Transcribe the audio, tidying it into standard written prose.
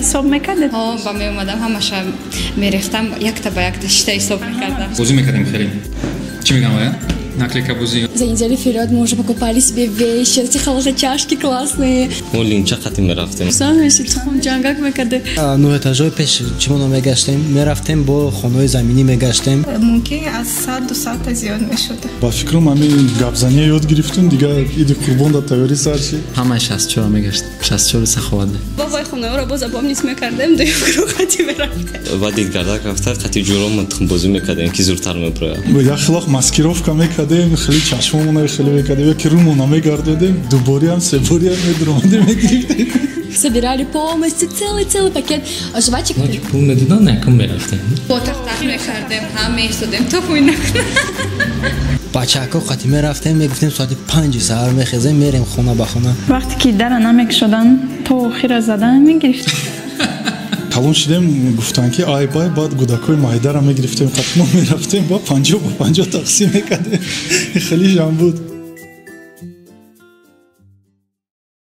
Ҳисоб мекардед? Ҳо, ба меомадам, ҳамаша мерехтам, якта ба якта шита ҳисоб мекардам. Бозӣ мекардем хеле. Чӣ мегам, ая? Наклейка бозӣ. За неделю вперед мы уже покупали себе вещи, эти хорошие чашки классные. Мо линча қатӣ мерафтем. Тухм ҷангак мекарде. Нӯҳ этажҳои пеш чимоно мегаштем, мерафтем, бо хонаҳои заминӣ мегаштем. Мумкин аз 100, 200-та зиёд мешуд. Ба фикрам, ҳамин гапзания ёд гирифтум, дигар Иди Қурбон дар тайёрӣ сар шид. Ҳамаи 64 мегашт, 64 саховат. Бобои хонаҳоро боз обомнис мекардем, дуюм гурӯҳ қати мерафтем. Баъд идгардак рафта, қати ҷуромон тухмбозӣ мекардем, ки зудтар мебурояд. Як хилоқ маскировка мекардем, хеле чашмомона хеле мекардем ёки рӯмона мегардодем, дубориам, себориам медуромадем, мегирифтем. Собирали полностью целый-целый пакет жвачек. Мо ки пул медодан, якум мерафтем. Бо тахтах мекардем, ҳам меистодем, то ҳуй накунад. Бачаҳако қати мерафтем, мегуфтем, соати 5-и саҳар мехезем, мерем хона ба хона. Вақте ки дара намекушоданд, то охира задан мегирифт. Калон шидем, гуфтанд, ки ай бай, баъд гудакҳои майдара мегирифтем, қатмо мерафтем, ба 50 ба 50 тақсим мекардем, хеле жам буд.